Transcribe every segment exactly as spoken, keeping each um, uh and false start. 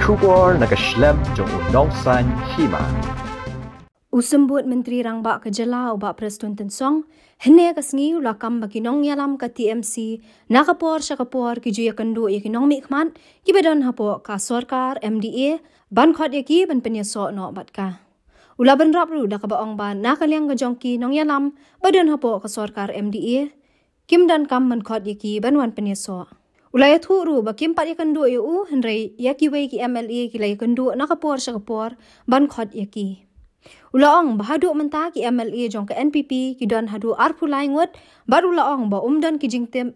Khubor na ka shlem jong u nongsan hima. U Symbud Myntri Rangbah ka jylla u Bah Prestone Tynsong, hynne ka sngi u la kam ba ki nongïalam ka T M C na ka por sha ka por ki ju ïakynduh ïa ki nongmihkhmat kiba don hapoh ka sorkar M D A ban khot ïa ki ban pynïasoh noh bad ka. U la bynrap ruh da kaba ong ba na ka liang ka jong ki nongïalam ba don hapoh ka sorkar M D A kim donkam ban khot ïa ki ban wan pynïasoh. U la ïathuh ruh ba kim pat ïakynduh ïa u hynrei ïa kiwei ki M L A ki la ïakynduh na ka por sha ka por ban khot ïa ki. U la ong ba haduh mynta ki M L A jong ka N P P ki don haduh arphew lai ngut, bad u la ong ba um don ki jingtip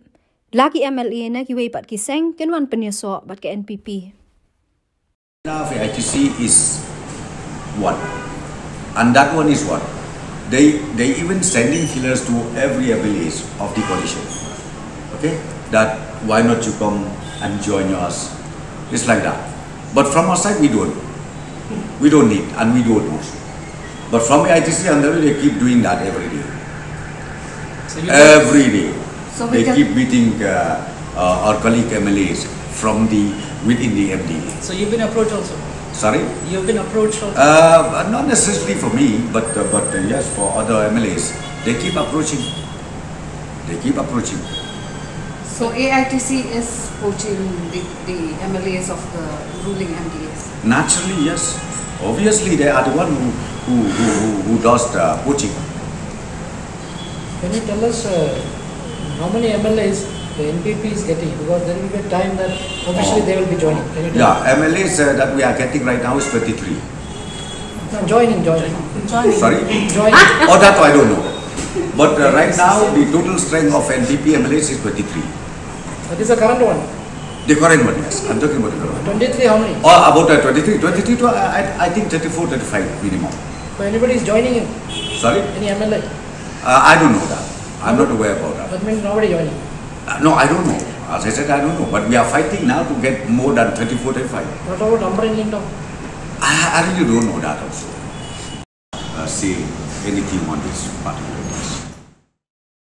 la ki M L A na kiwei pat ki seng kin wan pynïasoh bad ka N P P. Now A I T C is one, and that one is what they they even sending feelers to every village of the coalition. Okay, that why not you come and join us? It's like that. But from our side, we don't, we don't need, and we don't want. But from A I T C and they keep doing that every day. So you Every day. So we They can- keep meeting uh, uh, our colleague M L As from the within the M D A. So you've been approached also. Sorry? You've been approached also. Uh, not necessarily for me, but uh, but uh, yes, for other M L As, they keep approaching. They keep approaching. So A I T C is poaching the, the M L As of the ruling M D As. Naturally, yes. Obviously, they are the one who who who, who, who does the poaching. Can you tell us uh, how many M L As the N P P is getting? Because there will be a time that officially they will be joining. Can you tell Yeah, M L As uh, that we are getting right now is twenty-three. us? No, joining, joining. Sorry? Joining. Oh, that I don't know. But uh, right now, the total strength of N P P M L As is twenty-three. That is the current one. The current one, yes. I'm talking about the current one. twenty-three, how many? Oh, about uh, twenty-three. twenty-three to, uh, I, I think thirty-four, thirty-five minimum. So anybody is joining in? Sorry? Any M L A? Uh, I don't know that. I'm not aware about that. That means nobody joining. Uh, no, I don't know. As I said, I don't know. But we are fighting now to get more than thirty-four, thirty-five. What about Ampareen Lyngdoh? I, I really don't know that also. Uh, say anything on this particular case.